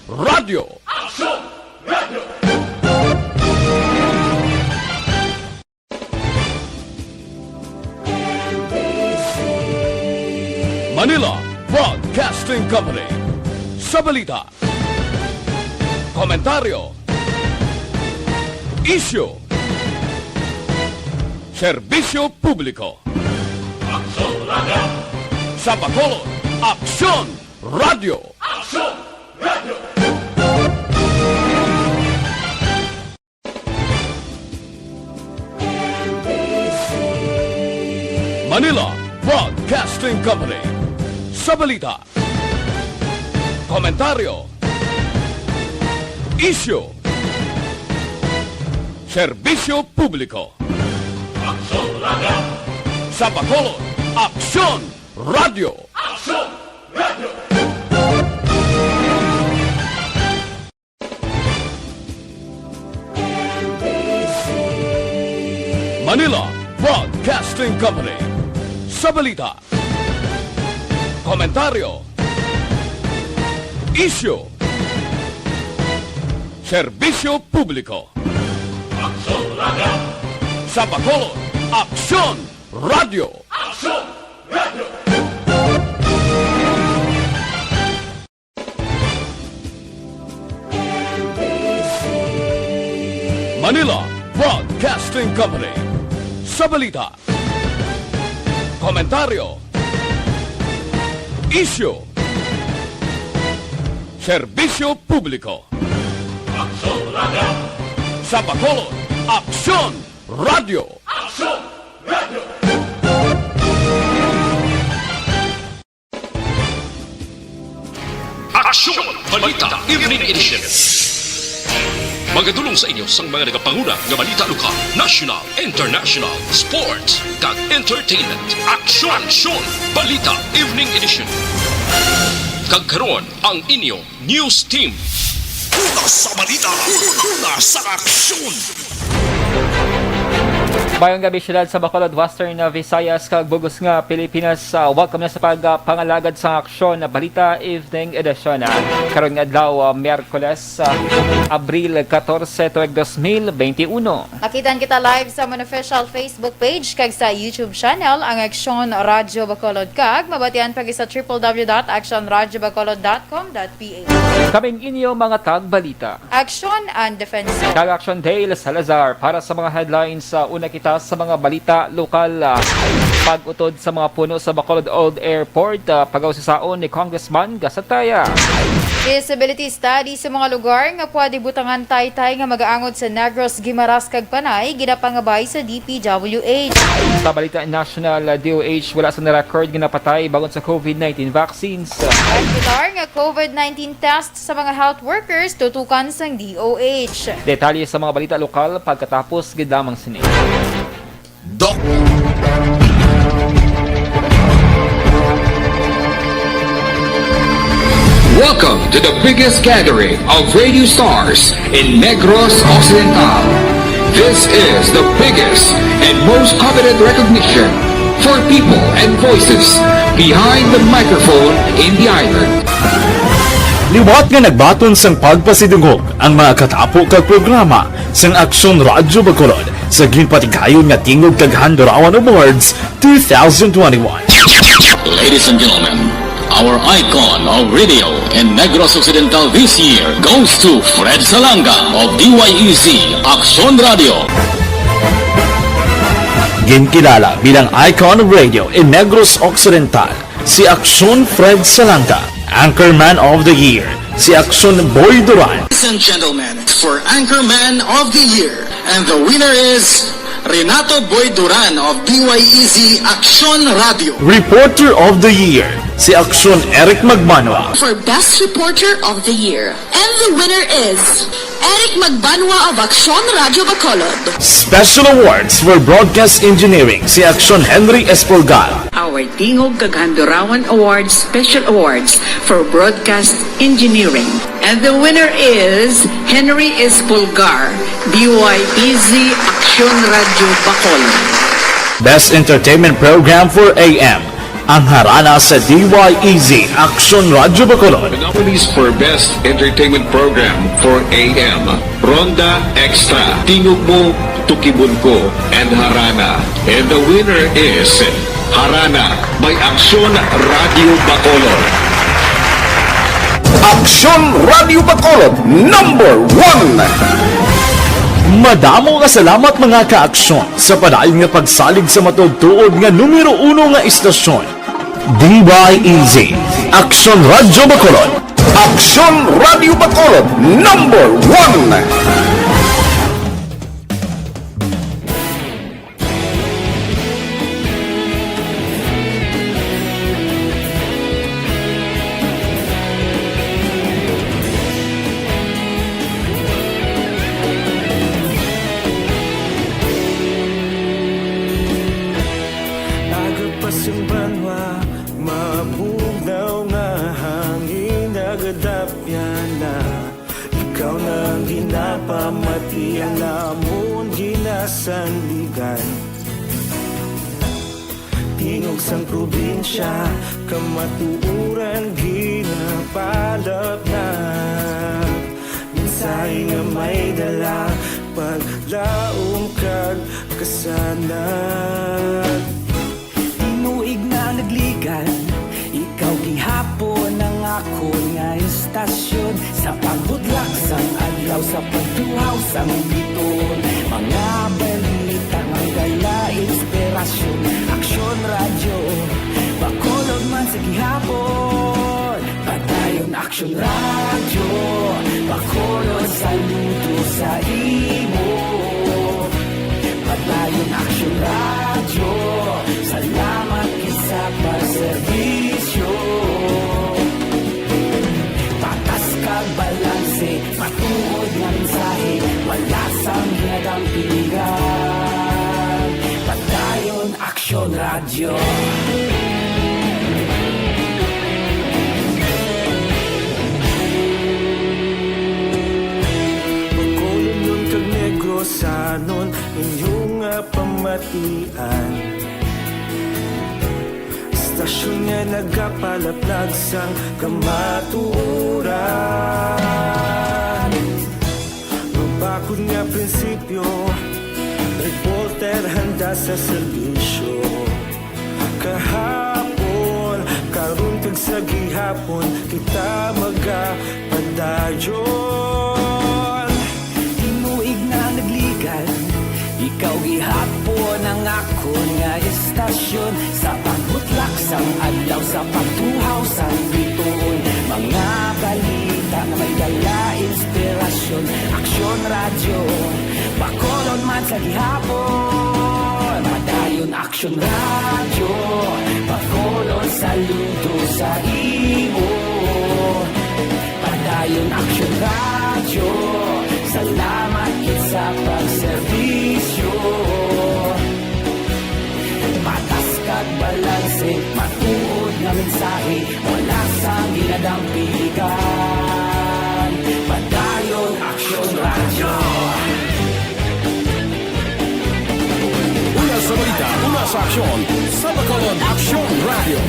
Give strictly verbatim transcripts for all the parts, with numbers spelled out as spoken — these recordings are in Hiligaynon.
Radyo. Aksyon! Radyo! Manila Broadcasting Company. Sa balita, komentaryo, isyu, serbisyo publiko. Aksyon Radyo! Sa Bacolod, Aksyon Radyo! Aksyon Radyo! Manila Broadcasting Company. Sa balita, komentaryo, isyu, serbisyo publiko. Aksyon Radyo! Sa Bacolod, Aksyon Radyo! Aksyon Radyo! Manila Broadcasting Company. Sa balita, komentaryo, isyu, serbisyo publiko. Aksyon Radyo! Sa Bacolod, Aksyon Radyo! Aksyon Radyo! Manila Broadcasting Company. Sa balita, komentaryo, isyu, serbisyo publiko. Aksyon Radyo! Sa Bacolod, Aksyon Radyo! Aksyon Radyo! Aksyon Balita Evening Edition. Magadulong sa inyo sang mga nagapanguna nga balita lokal, national, international, sports, kag entertainment. Aksyon, Aksyon Balita Evening Edition. Kag karon ang inyo news team. Una sa balita, una sa aksyon. Mayong gabi, siyudad sa Bacolod, Western, uh, Visayas, kag bug-os nga Pilipinas. Uh, welcome na sa pagpangalagad sa Aksyon Balita Evening Edition. Uh, karon nga adlaw, uh, Miyerkules, uh, Abril katorse, tuig dos mil benti uno. Makitaan kita live sa amon official Facebook page kag sa YouTube channel, ang Aksyon Radyo Bacolod, kag mabatian pa sa triple W dot action radyo bacolod dot com dot P H. Kaming inyo mga tagbalita. Aksyon and Defensa. Kag Aksyon Dale Salazar para sa mga headlines. Sa una kita sa mga balita lokal, ah, pag-utod sa mga puno sa Bacolod Old Airport, ah, pag-ausisaon ni Congressman Gasataya. Feasibility study sa mga lugar nga pwede butangan taytay nga mag-aangod sa Negros, Guimaras kag Panay, ginapangabay sa D P W H. Sa balita national, ah, D O H wala sa na-record nga napatay bangod sa COVID nineteen vaccines. Regular nga COVID nineteen test sa mga health workers tutukan sang D O H. Detalye sa mga balita lokal pagkatapos gid lamang sini. Doc. Welcome to the biggest gathering of radio stars in Negros Occidental. This is the biggest and most coveted recognition for people and voices behind the microphone in the island. Liwat nga nagbaton sang pagpasidungog ang mga katapo kag programa sang Aksyon Radyo Bacolod sa ginpatigayon nga Tingog kag Handurawan Awards two thousand twenty-one. Ladies and gentlemen, our icon of radio in Negros Occidental this year goes to Fred Salanga of D Y E Z Aksyon Radyo. Ginkilala bilang icon of radio in Negros Occidental si Aksyon Fred Salanga, Anchorman of the Year si Aksyon Boy Duran. Ladies and gentlemen, for Anchorman of the Year, and the winner is Renato Boy Duran of D Y E Z Aksyon Radyo. Reporter of the Year si Aksyon Eric Magbanwa. For Best Reporter of the Year, and the winner is Eric Magbanwa of Aksyon Radyo Bacolod. Special Awards for Broadcast Engineering si Aksyon Henry Espolgar. Our Tingog kag Handurawan Awards Special Awards for Broadcast Engineering. And the winner is Henry Espolgar, D Y E Z Aksyon Radyo Bacolod. Best Entertainment Program for A M, Ang harana sa D Y E Z Aksyon Radyo Bacolod. The nominees for Best Entertainment Program for A M, Ronda Extra, Tingog Mo, Tukibon Ko, and Harana. And the winner is Harana by Aksyon Radyo Bacolod. Aksyon Radyo Bacolod, number one. Madamo nga salamat, mga ka-aksyon, sa padayon nga pagsalig sa matuod-tuod nga numero uno nga istasyon, D Y E Z, Aksyon Radyo Bacolod. Aksyon Radyo Bacolod, number one. Agod pa sing banwa, mabugnaw nga hangin nagadapyan na. Ikaw na ang ginapamati, ang amon ginasandigan. Tingog sang probinsya, kamatuoran ginapalapnag. Mensahe nga may dala, paglaom kag kasanag. Tinuig na nagligan, ikaw gihapon ang akon nga istasyon. Sa pagbutlak sang adlaw, sa pagtuhaw sang bituon, mga balita nga dala inspirasyon. Aksyon Radyo Bacolod man sa gihapon. Padayon Aksyon Radyo Bacolod, saludo sa imo. Padayon Aksyon Radyo, salamat gid sa pagserbisyo. Patas kag balanse, matuod nga mensahe, wala sang ginadampigan. Padayon Aksyon Radyo. Bacolodnon kag Negrosanon, inyo nga pamatian. Istasyon nga nagapalaplag sang kamatuoran. Mabakod nga prinsipyo, reporter handa sa serbisyo. Kahapon, karon, kag sa gihapon, kita magapadayon. Tinuig na nagligan, ikaw gihapon ang akon nga istasyon. Sa pagbutlak sang adlaw, sa pagtuhaw sang bituon, mga balita nga may dala inspirasyon. Aksyon Radyo Bacolod man sa gihapon. Padayon Aksyon Radyo Bacolod, saludo sa imo. Padayon Aksyon Radyo, salamat gid sa pagserbisyo. Patas kag balanse, matuod nga mensahe, wala sang ginadampigan. Padayon Aksyon Radyo. Una sa balita, una sa aksyon, sa Bacolod Aksyon Radyo.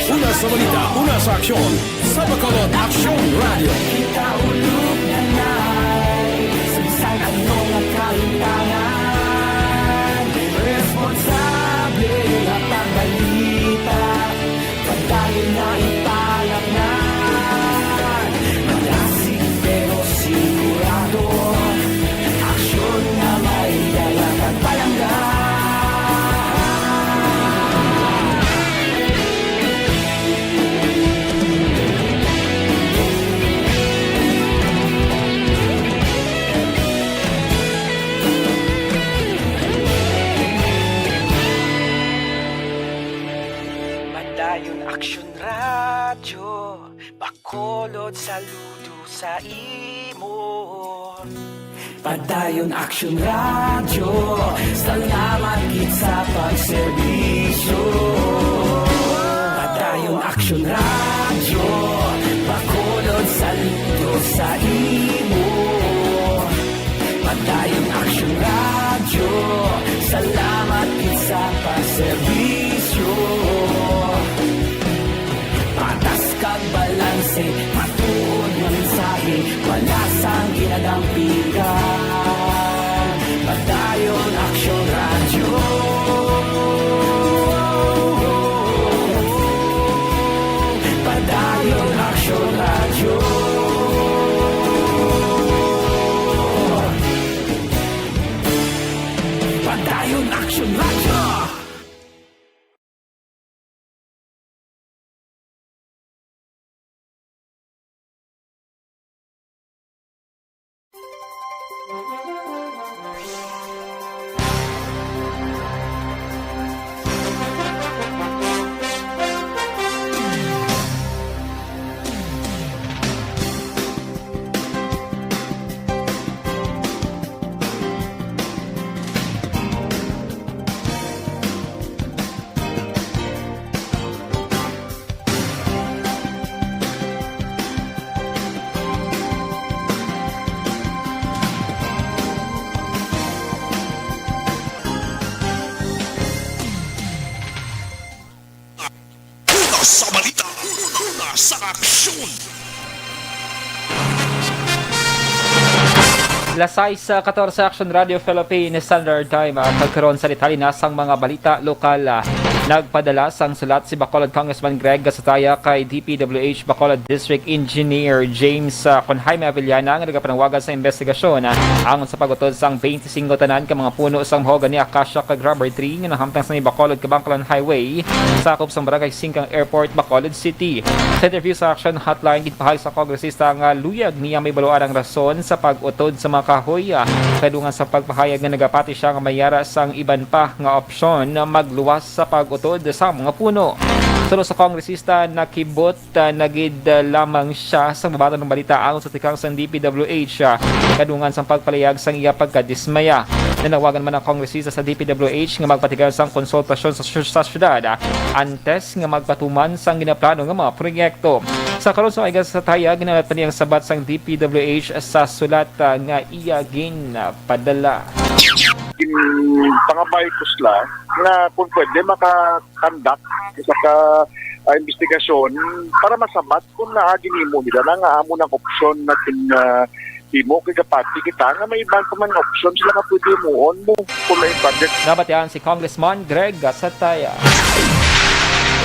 Una sa balita, una sa aksyon, sa Bacolod Aksyon Radyo. Kita ulog na nai, sa bisan ano nga kahimtangan, responsable nga pagbalita. Padayon na ipalapngan, malasig pero sigurado, aksyon nga may dala kag palangga. Padayon Aksyon Radyo, Bacolod, saludo sa imo. Padayon Aksyon Radyo, salamat gid sa pagserbisyo. Padayon Aksyon Radyo, Bacolod, saludo sa imo. Padayon Aksyon Radyo, salamat Serbisyo, patas kag balanse, matuod nga mensahe, palasang ginadampigan. Padayon Aksyon Radyo. Padayon Aksyon Radyo. Padayon Aksyon Radyo. Una sa balita, una sa aksyon. Las sais katorse, Action Radio Philippines Standard Time. Ah, kag karon sa detalye na sang mga balita lokal, ah, nagpadala sang sulat si Bacolod Congressman Greg Gatgataya kay D P W H Bacolod District Engineer James, ah, Conjaime Avellana nga nagapanangwagan sa investigasyon, ah, ang sa pag-utod sang twenty-five tanan ka mga puno sang mahogany, acacia, kag rubber tree nga nahamtang sa may Bacolod kag Bangkalan Highway, sakop sang Barangay Singkang Airport, Bacolod City. Sa interview sa Action Hotline, ginpahayag sa kongresista nga luyag niya mahibaluan ang rason sa pag-utod sa mga kahoy, ah, kadungan sa pagpahayag nga nagapati siya nga may yara sang iban pa nga opsyon na magluwas sa pag-utod sa mga puno. Suno sa kongresista, nakibot ah, na gid, ah, lamang siya sa mabaton nga balita alang sa tikang sang D P W H, ah, kadungan sang pagpalayag sang iya pagkadismaya. Nanawagan man ang kongresista sa D P W H nga magpatikang sang konsultasyon sa sy-, sa syudad, ah, antes nga magpatuman sang ginaplano nga mga proyekto. Sa karon sa Gatgataya, ginalat pa niya ang sabat sang D P W H sa sulat, ah, nga iya ginpadala. Ginpangabay ko sila nga kung pwede maka-conduct isa ka, ah, investigasyon para masabat kung naa ginhimo nila na nga amo nang opsyon na kin-, ah, himo kay gapati kita nga may iban pa man nga opsyon sila nga pwede himuon mo kung may budget. Nabatian si Congressman Greg Gatgataya.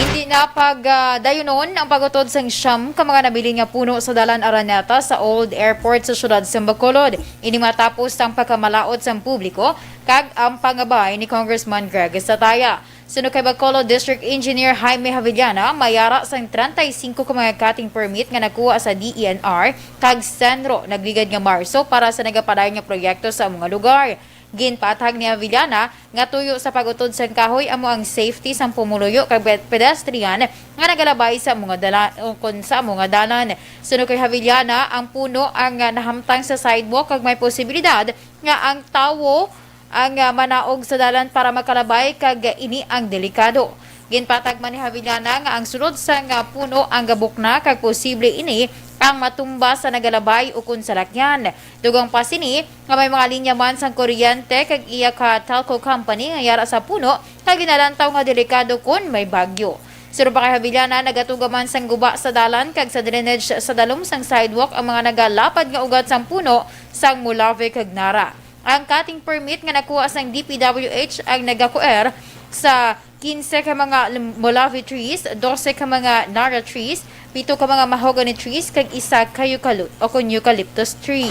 Hindi na pag, ah, dayunon ang pag-utod sang siyam ka mga nabilin nga puno sa Dalan Araneta sa Old Airport sa siyudad sa Bacolod. Ini matapos ang pagkamalaod sang publiko kag ang pangabay ni Congressman Greg Gatgataya. Suno kay Bacolod District Engineer Jaime Javellana, may ara sang treinta y cinco ka mga cutting permit nga nakuha sa D E N R kag Senro nagligad nga Marso para sa nagapadayon nga proyekto sa amo nga lugar. Ginpaathag ni Javellana nga tuyo sa pag-utod sang kahoy amo ang safety sang pumuluyo kag pe-, pedestrian nga nagalabay sa amo nga dala-, o kon sa amo nga dalan. Suno kay Javellana, ang puno ang, ah, nahamtang sa sidewalk kag may posibilidad nga ang tawo ang, ah, manaog sa dalan para makalabay kag ini ang delikado. Ginpatag man ni Javellana nga ang sulod sang, ah, puno ang gabukna kag posible ini ang matumba sa nagalabay ukon salakyan. Dugang pa sini nga may mga linya man sang kuryente kag iya ka telco company nga yara sa puno kag ginalantaw nga delikado kon may bagyo. Suno pa kay Javellana, nagatuga man sang guba sa dalan kag sa drainage sa dalom sang sidewalk ang mga nagalapad nga ugat sang puno sang Mulave kag Nara. Ang cutting permit nga nakuha sang D P W H ang nagakuer sa quince ka mga lem-, Mulave trees, doce ka mga Nara trees, pito ka mga mahogany trees, kag isa ka eucalyp-, o kon eucalyptus tree.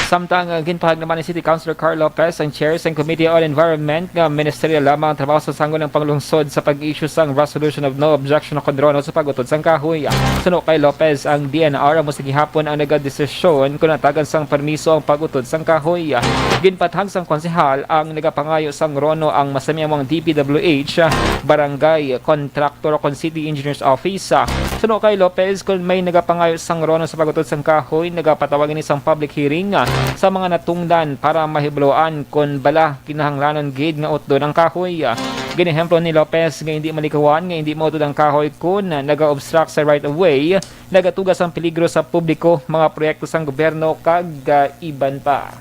Samtang, ah, ginpahayag naman ni City Councilor Carl Lopez, ang chair sang Committee on Environment, nga ministerial lamang ang trabaho sa sangguniang panglungsod sa pag-issue sang Resolution of No Objection o kon RONO sa pag-utod sang kahoy. Suno kay Lopez, ang D N R amo sa gihapon ang nagadesisyon kon hatagan sang permiso ang pag-utod sang kahoy. Ginpatag sang konsehal ang nagapangayo sang RONO ang masamiamong D P W H, barangay, contractor, kon City Engineer's Office. Suno kay Lopez, kon may nagapangayo sang RONO sa pag-utod sang kahoy, nagapatawag ini sang public hearing sa mga natungdan para mahibaluan kon bala kinahanglanon gid nga utdon ang kahoy. Ginehemplo ni Lopez nga hindi malikawan nga hindi mautod ang kahoy kon naga-obstruct sa right of way, nagatuga sang peligro sa publiko, mga proyekto sang gobyerno, kag, ah, iban pa.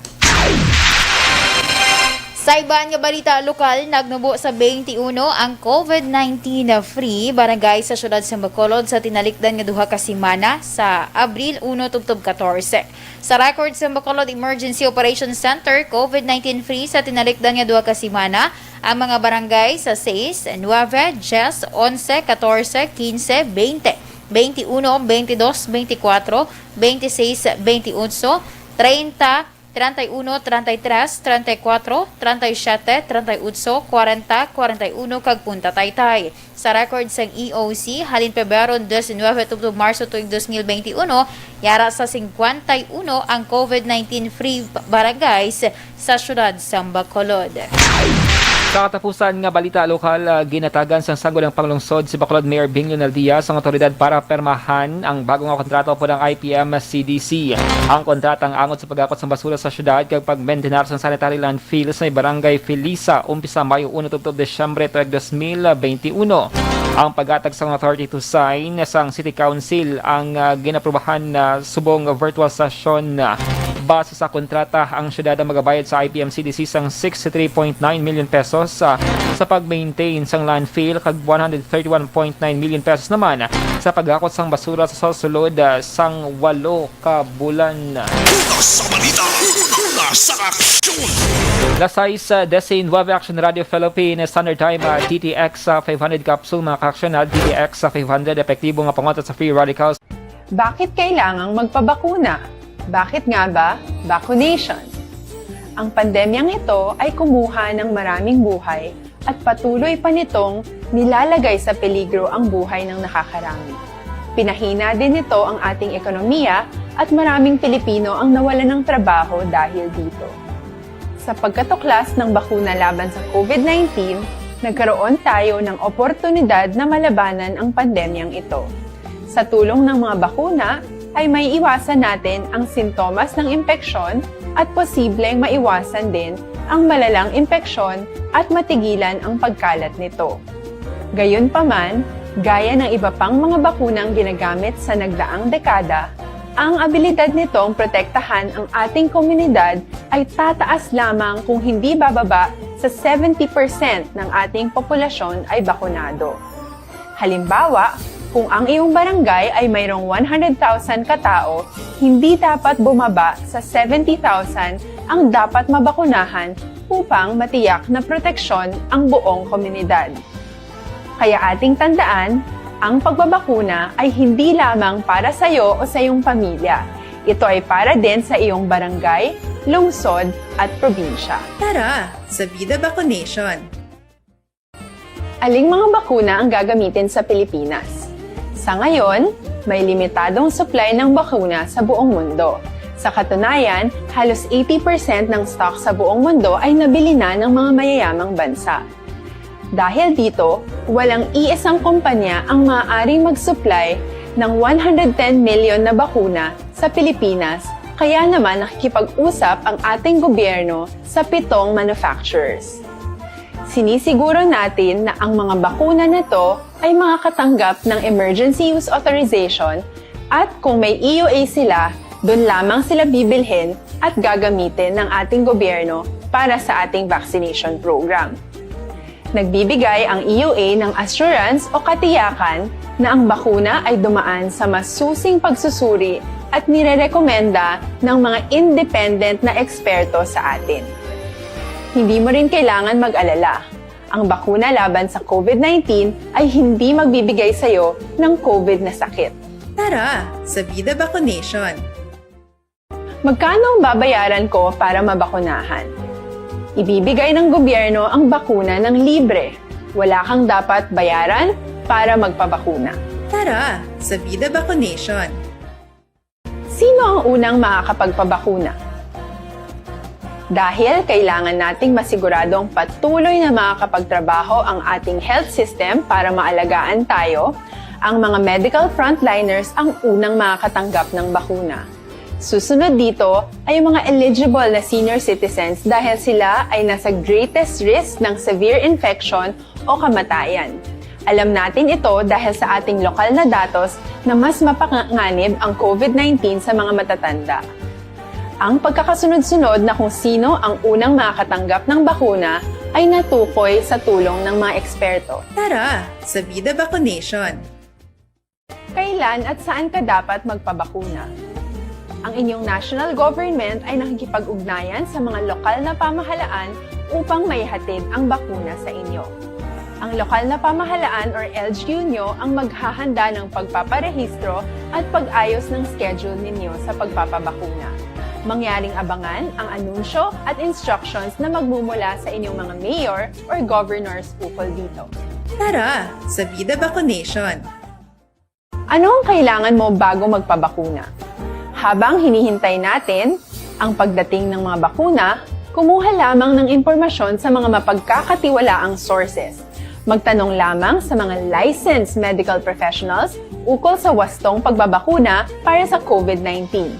Sa iban nga balita lokal, nagnubo sa twenty-one ang COVID nineteen free barangay sa siyudad sa Bacolod sa tinalikdan nga duha ka semana sa Abril uno tubtob katorse. Sa record sa Bacolod Emergency Operation Center, COVID nineteen free sa tinalikdan nga duha ka semana ang mga barangay sa sais, nuebe, diyes, onse, katorse, kinse, beinte, twenty-one, twenty-dos, twenty-kuwatro, twenty-sais, twenty-otso, treinta, treinta y uno, treinta y tres, treinta y cuatro, treinta y siete, treinta y ocho, kwarenta, kwarenta y uno, kag punta Taytay. Sa record sang E O C, halin Pebrero diecinueve tubtob Marso tuig dos mil veintiuno, yara sa singkwenta y uno ang COVID nineteen free barangays sa siyudad sang Bacolod. Sa katapusan nga balita lokal, ah, ginatagan sang Sangguniang Panglungsod si Bacolod Mayor Bing Leonel Diaz ang awtoridad para pirmahan ang bago nga kontrata upod ang I P M C D C. Ang kontratang angot sa pag-akot sang basura sa siyudad kag pagmentenar sang sanitary landfill sa may Barangay Felisa, umpisa Mayo uno tubtob Disyembre tuig dos mil beintiuno. Ang paghatag sang authority to sign sang City Council ang, ah, ginaprubahan na subong virtual session, ah, base sa kontrata, ang syudad ang magabayad sa I P M C D C sang sixty-three point nine million pesos, ah, sa pag-maintain sang landfill kag one hundred thirty-one point nine million pesos naman sa pag-akot sang basura sa sulod, ah, sang walo ka bulan. Una sa balita, una sa aksyon. Las sais, ah, diecinueve, Action Radio Philippines, Standard Time, ah, D T X, ah, five hundred capsule, mga kaaksyon, ah, D T X, ah, five hundred, epektibo nga pangontra sa free radicals. Bakit kailangang magpabakuna? Bakit nga ba vaccination? Ang pandemyang ito ay kumuha ng maraming buhay at patuloy pa nitong nilalagay sa peligro ang buhay ng nakakarami. Pinahina din nito ang ating ekonomiya at maraming Pilipino ang nawalan ng trabaho dahil dito. Sa pagkatuklas ng bakuna laban sa COVID nineteen, nagkaroon tayo ng oportunidad na malabanan ang pandemyang ito. Sa tulong ng mga bakuna, ay maiiwasan natin ang sintomas ng impeksyon at posibleng maiwasan din ang malalang impeksyon at matigilan ang pagkalat nito. Gayunpaman, gaya ng iba pang mga bakunang ginagamit sa nagdaang dekada, ang abilidad nitong protektahan ang ating komunidad ay tataas lamang kung hindi bababa sa seventy percent ng ating populasyon ay bakunado. Halimbawa, kung ang iyong barangay ay mayroong one hundred thousand ka tao, hindi dapat bumaba sa seventy thousand ang dapat mabakunahan upang matiyak na proteksyon ang buong komunidad. Kaya ating tandaan, ang pagbabakuna ay hindi lamang para sa iyo o sa iyong pamilya. Ito ay para din sa iyong barangay, lungsod, at probinsya. Tara, sa Vida Vaccination! Aling mga bakuna ang gagamitin sa Pilipinas? Sa ngayon, may limitadong supply ng bakuna sa buong mundo. Sa katunayan, halos eighty percent ng stock sa buong mundo ay nabili na ng mga mayayamang bansa. Dahil dito, walang iisang kumpanya ang maaaring mag-supply ng one hundred ten million na bakuna sa Pilipinas, kaya naman nakikipag-usap ang ating gobyerno sa pitong manufacturers. Sinisiguro natin na ang mga bakuna na to ay makakatanggap ng emergency use authorization at kung may E U A sila, dun lamang sila bibilhin at gagamitin ng ating gobyerno para sa ating vaccination program. Nagbibigay ang E U A ng assurance o katiyakan na ang bakuna ay dumaan sa masusing pagsusuri at nirerekomenda ng mga independent na eksperto sa atin. Hindi mo rin kailangan mag-alala. Ang bakuna laban sa COVID nineteen ay hindi magbibigay sa iyo ng COVID na sakit. Tara, sa Vida Vaccination! Magkano ang babayaran ko para mabakunahan? Ibibigay ng gobyerno ang bakuna ng libre. Wala kang dapat bayaran para magpabakuna. Tara, sa Vida Vaccination! Sino ang unang makakapagpabakuna? Dahil kailangan nating masiguradong patuloy na makakapagtrabaho ang ating health system para maalagaan tayo, ang mga medical frontliners ang unang makakatanggap ng bakuna. Susunod dito ay ang mga eligible na senior citizens dahil sila ay nasa greatest risk ng severe infection o kamatayan. Alam natin ito dahil sa ating lokal na datos na mas mapanganib ang COVID nineteen sa mga matatanda. Ang pagkakasunod-sunod na kung sino ang unang makakatanggap ng bakuna ay natukoy sa tulong ng mga eksperto. Tara sa Vida Vaccination! Kailan at saan ka dapat magpabakuna? Ang inyong national government ay nakikipag-ugnayan sa mga lokal na pamahalaan upang maihatid ang bakuna sa inyo. Ang lokal na pamahalaan or L G U nyo ang maghahanda ng pagpaparehistro at pag-ayos ng schedule ninyo sa pagpapabakuna. Mangyaring abangan ang anunsyo at instructions na magmumula sa inyong mga mayor or governors ukol dito. Tara sa Vida Vaccination! Ano ang kailangan mo bago magpabakuna? Habang hinihintay natin ang pagdating ng mga bakuna, kumuha lamang ng impormasyon sa mga mapagkakatiwalaang sources. Magtanong lamang sa mga licensed medical professionals ukol sa wastong pagbabakuna para sa COVID nineteen.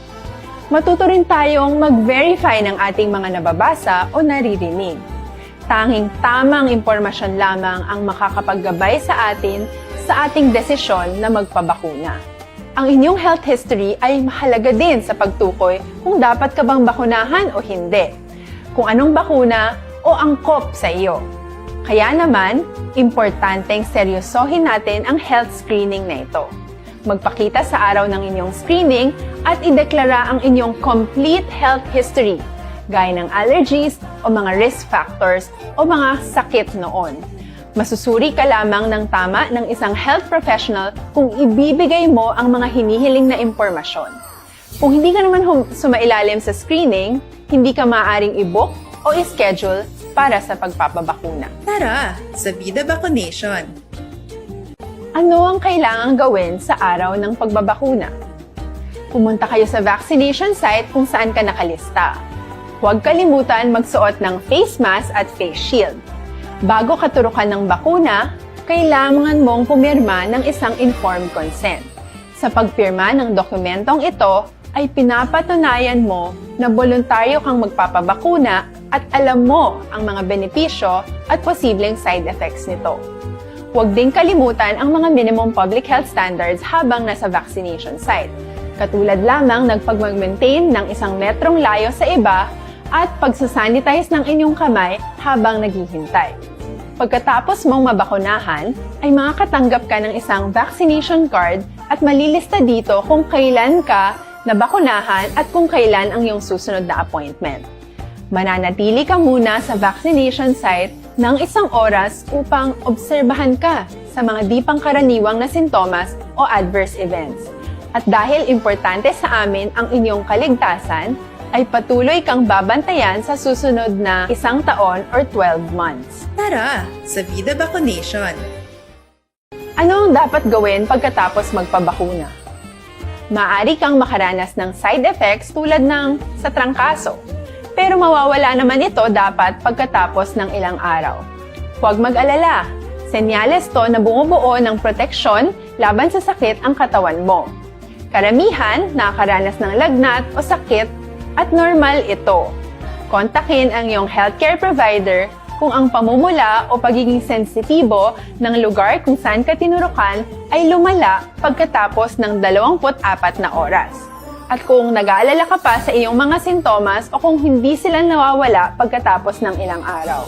Matuto rin tayong mag-verify ng ating mga nababasa o naririnig. Tanging tamang impormasyon lamang ang makakapaggabay sa atin sa ating desisyon na magpabakuna. Ang inyong health history ay mahalaga din sa pagtukoy kung dapat ka bang bakunahan o hindi, kung anong bakuna o angkop sa iyo. Kaya naman, importanteng seryosohin natin ang health screening na ito. Magpakita sa araw ng inyong screening at ideklara ang inyong complete health history, gaya ng allergies o mga risk factors o mga sakit noon. Masusuri ka lamang ng tama ng isang health professional kung ibibigay mo ang mga hinihiling na impormasyon. Kung hindi ka naman hum- sumailalim sa screening, hindi ka maaaring i-book o i-schedule para sa pagpapabakuna. Tara sa Vida Vaccination! Ano ang kailangang gawin sa araw ng pagbabakuna? Pumunta kayo sa vaccination site kung saan ka nakalista. Huwag kalimutan magsuot ng face mask at face shield. Bago katurukan ng bakuna, kailangan mong pumirma ng isang informed consent. Sa pagpirma ng dokumentong ito, ay pinapatunayan mo na boluntaryo kang magpapabakuna at alam mo ang mga benepisyo at posibleng side effects nito. Huwag ding kalimutan ang mga minimum public health standards habang nasa vaccination site, katulad lamang ng pagmag-maintain ng isang metrong layo sa iba at pagsasanitize ng inyong kamay habang naghihintay. Pagkatapos mong mabakunahan, ay makakatanggap ka ng isang vaccination card at malilista dito kung kailan ka nabakunahan at kung kailan ang iyong susunod na appointment. Mananatili ka muna sa vaccination site ng isang oras upang obserbahan ka sa mga di pangkaraniwang na sintomas o adverse events. At dahil importante sa amin ang inyong kaligtasan, ay patuloy kang babantayan sa susunod na isang taon or twelve months. Tara sa Vida Vaccination! Ano ang dapat gawin pagkatapos magpabakuna? Maaari kang makaranas ng side effects tulad ng sa trangkaso, pero mawawala naman ito dapat pagkatapos ng ilang araw. Huwag mag-alala, senyales to na bumubuo ng proteksyon laban sa sakit ang katawan mo. Karamihan nakakaranas ng lagnat o sakit at normal ito. Kontakin ang iyong healthcare provider kung ang pamumula o pagiging sensitibo ng lugar kung saan ka tinurukan ay lumala pagkatapos ng dalawampu't apat na oras. At kung nag-aalala ka pa sa iyong mga sintomas o kung hindi sila nawawala pagkatapos ng ilang araw.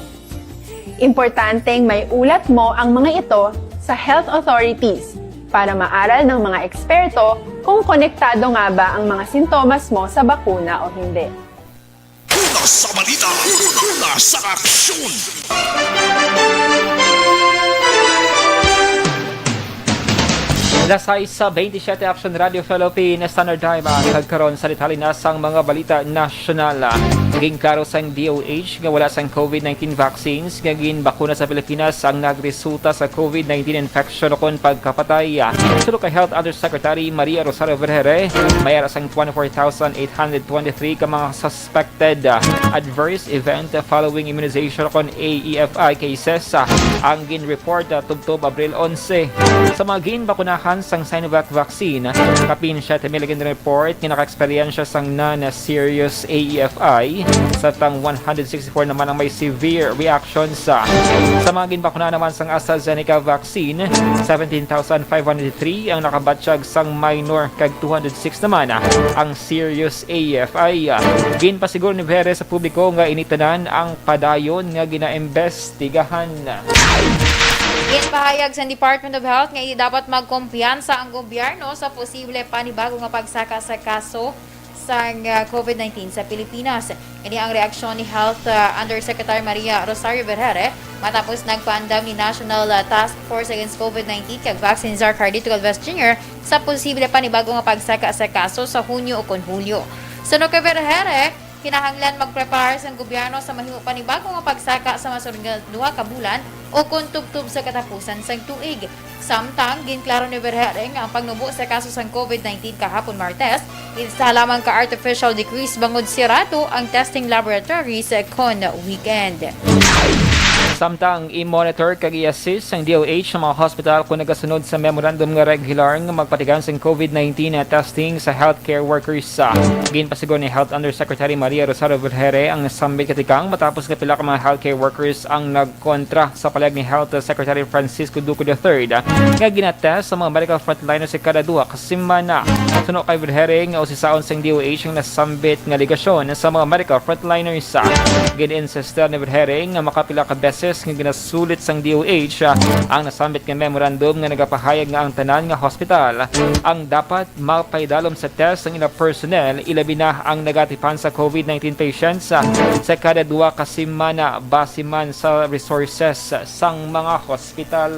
Importanteng may ulat mo ang mga ito sa health authorities para maaral ng mga eksperto kung konektado nga ba ang mga sintomas mo sa bakuna o hindi. Una sa balita, una sa aksyon. Alas sais sa twenty-seven Action Radio Philippines, Standard Time, kag karon sa detalye na sang mga balita nasyonal. Ginklaro sang D O H nga wala sang COVID nineteen vaccines nga ginbakuna sa Pilipinas ang nagresulta sa COVID nineteen infection kon pagkapatay. Suno kay Health Undersecretary Maria Rosario Vergeire, may ara sang twenty-four thousand eight hundred twenty-three ka mga suspected, uh, adverse event following immunization kon A E F I cases, uh, ang gin-report, uh, tubtob Abril onse. Sa mga ginbakunahan, sang Sinovac vaccine. Kapin siyete mil ang report nga naka-eksperyensya sang non-serious A E F I, samtang one hundred sixty-four naman ang may severe reactions. Sa mga ginbakuna naman sang AstraZeneca vaccine, seventeen thousand five hundred three ang nakabatyag sang minor kag two hundred six naman ang serious A E F I. Ginpasiguro ni Vergere sa publiko nga ini tanan ang padayon nga ginaimbestigahan. Ginpahayag sa Department of Health nga hindi dapat magkumpiyansa ang gobyerno sa posible panibago nga pagsaka sa kaso sang, ah, COVID nineteen sa Pilipinas. Ini ang reaksyon ni Health, ah, Undersecretary Maria Rosario Vergere matapos nagpaandam ni National, ah, Task Force Against COVID nineteen kag Vaccine Czar Carlito Galvez Junior sa posible panibago nga pagsaka sa kaso sa Hunyo ukon Hulyo. Suno kay Vergere, kinahanglan magpreparar sang gobyerno sa mahimo panibago nga pagsaka sa masunod nga duha ka bulan ukon tubtob sa katapusan sang tuig. Samtang ginklaro ni Vergere nga ang pagnubo sa kaso sang COVID nineteen kahapon Martes, isa lamang ka artificial decrease bangod sirado ang testing laboratories kon weekend. Samtang i-monitor kag i-assist sang D O H ang mga hospital kung nagasunod sa memorandum nga regular nga magpatigayon sang COVID nineteen testing sa healthcare workers. Ginpasigur ni Health Undersecretary Maria Rosario Vergere ang sambit katikang matapos nga pila ka mga healthcare workers ang nagkontra sa palag ni Health Secretary Francisco Duco the third nga ginatest sa mga medical frontliners sa kada duha ka semana. Suno kay Vergere nga usisaon sang D O H ang nasambit nga alegasyon sa mga medical frontliners. Gin-insistir ni Vergere nga makapila ka beses nga ginasulit sang D O H ang nasambit nga memorandum nga nagapahayag nga ang tanan nga hospital ang dapat mapaidalom sa test ang ila personnel, ilabi na ang nagatipan sa COVID nineteen patients, ah, sa kada duha ka semana, base man sa resources sang mga hospital.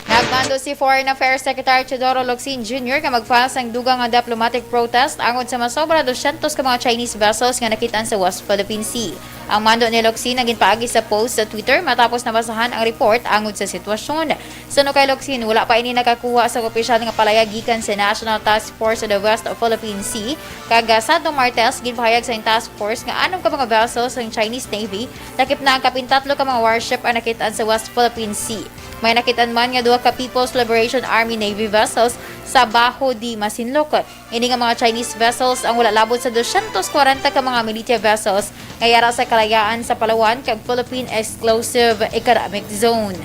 Nagmando si Foreign Affairs Secretary Teodoro Locsin Junior nga mag-file sang dugang nga diplomatic protest angod sa masobra dosyentos ka mga Chinese vessels nga nakit-an sa West Philippine Sea. Ang mando ni Locsin ang ginpaagi sa post sa Twitter matapos nabasahan ang report angod sa sitwasyon. Suno kay Locsin, wala pa ini nakakuha sa opisyal nga palayag gikan sa National Task Force of the West Philippine Sea, kag, ah, sadtong Martes, ginpahayag sa task force nga anom ka mga vessels sang Chinese Navy, lakip na ang kapin tatlo ka mga warship ang nakit-an sa West Philippine Sea. May nakit-an man nga duha ka People's Liberation Army Navy vessels sa Baho de Masinloc. Ini nga mga Chinese vessels ang wala labot sa dosyentos kwarenta ka mga militia vessels nga yara sa kalayaan sa Palawan kag Philippine Exclusive Economic Zone.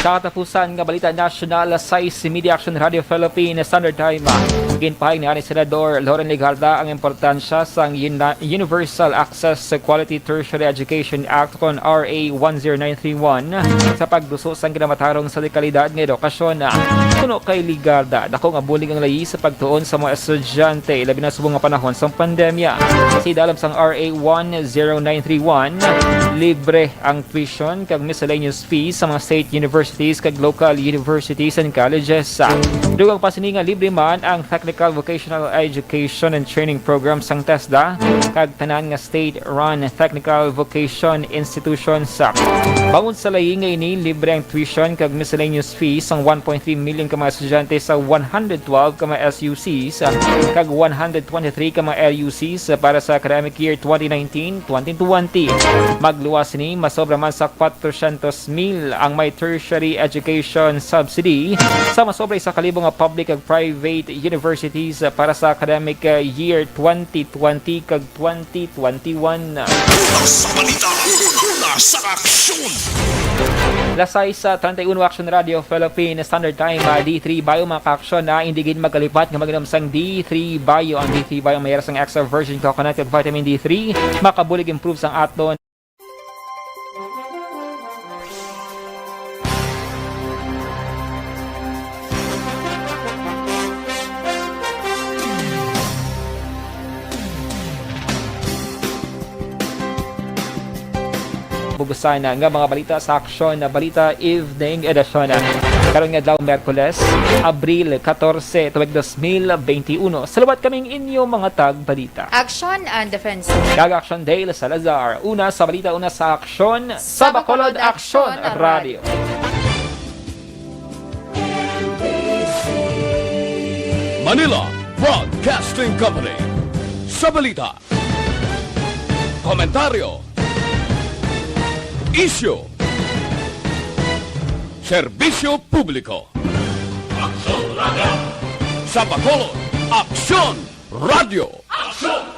Sa katapusan nga balita nasyonal, sa Media Action Radio Philippines Standard Time, ginpahayag ni Senador Loren Legarda ang importansya sang Uni-, Universal Access sa Quality Tertiary Education Act kon R A one zero nine three one sa pagduso sang ginamatarong sa dekalidad nga edukasyon. Suno kay Legarda, dako nga bulig ang layi sa pagtuon sa mga estudyante, labi na subong nga panahon sang pandemya. Sa idalom sang R A one zero nine three one, libre ang tuition kag miscellaneous fees sa mga state universities kag local universities and colleges. Dugang pa sini nga libre man ang technical vocational education and training program sang TESDA kag tanan nga state-run technical vocation institutions. Bangod sa layi nga ini, libre ang tuition kag miscellaneous fees sang one point three million ka mga estudyante sa one hundred twelve ka mga S U Cs kag one hundred twenty-three ka mga L U Cs para sa academic year twenty nineteen twenty twenty. Magluwas sini, masobra man sa kwatrosyentos mil ang may tertiary education subsidy sa masobra isa ka libo nga public kag private universities para sa academic, uh, year twenty twenty kag twenty twenty-one. Una sa balita, una sa aksyon. Las sais treinta y uno, Action Radio Philippine Standard Time, ah, D three Bio, mga kaaksyon, na hindi gid magkalipat nga mag-inom sang D three Bio. Ang D three Bio may yara sang extra virgin coconut kag vitamin D three, makabulig improve sang aton bugusan nga mga balita sa Aksyon na Balita Evening Edition. Karon nga adlaw, Miyerkules, Abril katorse, tuig dos mil benti uno. Sa liwat kaming inyo mga tagbalita. Action and Defense. Kag Action Dale Salazar. Una sa balita, una sa aksyon, sa Bacolod Aksyon Radio. Manila Broadcasting Company. Sa balita, komentaryo, isyu, serbisyo publiko. Sa Bacolod, Aksyon Radio. Aksyon!